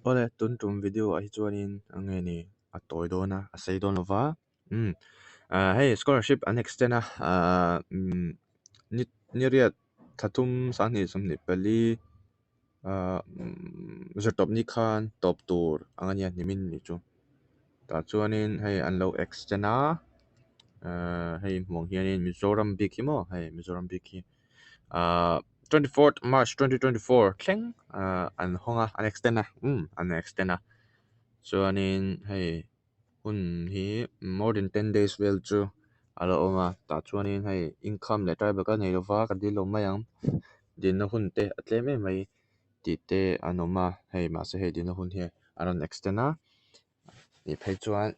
Awle tun tum video ah hi chuanin a nge ni a tawi dawn a a sei dawn lo va umm ah hei scholarship an extend a ah umm ni ni riat thla thum sanghnih 24 ah umm zirtawp ni khan tawp tur ang a nia nimin ni chu tah chuanin hei an lo extend a ah hei hmuh ang hianin Mizoram bik hi maw hei Mizoram bik hi ah 24th March 2024 thleng ah an hawng a an extend a umm an extend a chuanin hei hun hi more than 10 days vel chu a la awm a tah chuanin hei income leh tribal ka nei lova ka dil lo mai ang dilna hun te a tlem em mai tih te an awm a hei mahse hei dilna hun hi an rawn extend a nih phei chuan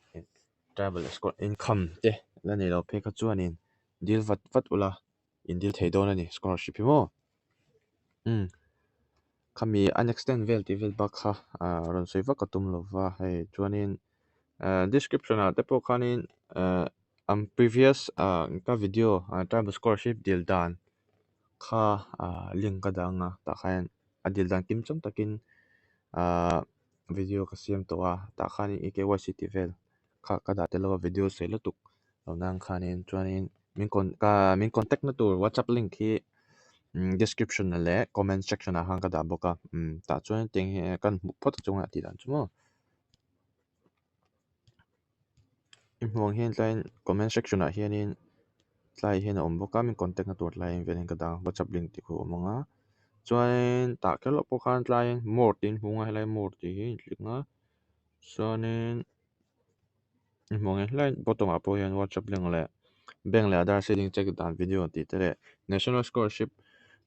tribal income te la nei lo phei kha chuanin dil vat vat ula in dil thei dawn a ni scholarship hi maw umm khami an extend vel tih vel bak kha ah rawn sawi vak ka tum lo va hei chuanin ah description ah te pawh khanin ah an previous ah ka video ah tribal scholarship dil dan kha ah link ka dah ang a tah khan a dil dan kim chang takin ah video ka siam tawh a tah khanin e KYC tih vel kha ka dah tel lo a video sei lutuk lo nan khanin chuanin min con ah min contact na tur whatsapp link hi umm description ah leh comment section ah khan ka dah bawk a umm tah chuan tiang hi kan hmuh phawt chunga tih dan chu maw. I hmuh ang hian tlaiin comment section ah hianin tlai hian a awm bawk a min contact na tur tlaiin velin ka dah ang whatsapp link tih khu a awm ang a chuanin tah kher loh pawh khan tlaiin more tiin hmu ang a helai more tih hi in click ang a chuanin i hmuh ang hian helai bottom ah pawh hian whatsapp link leh bank leh aadhaar seeding check dan video tih te leh national scholarship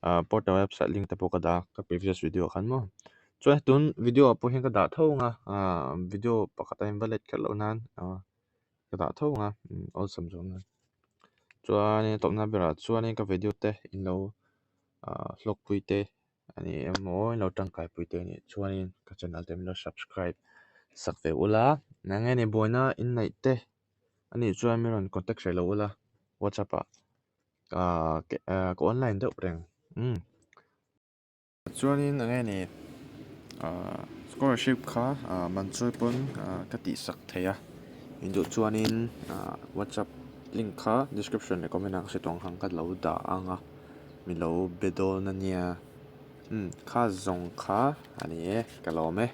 ah portal website link te pawh ka dah a ka previous video ah khan maw chuan tun video ah pawh hian ka dah tho ang a ah video pakhat a in va let kher loh nan ah ka dah tho ang a awlsam zawk nan chuanin a tawpna berah chuanin ka video te in lo ah hlawkpui te a ni emaw in lo tangkai pui te a nih chuanin ka channel te min lo subscribe sak ve ula eng nge ni buaina in neih te a nih chuan min rawn contact hreh lo ula whatsapp ah ah ka online deuh reng umm. Chuanin eng nge ni ah scholarship kha ah man chawi pawn ah ka tih sak thei a induh chuanin ah whatsapp link kha description leh comment ah ka hre tawh ang khan ka lo dah ang a min lo be dawn a nia umm kha zawng kha a ni e ka lawm e.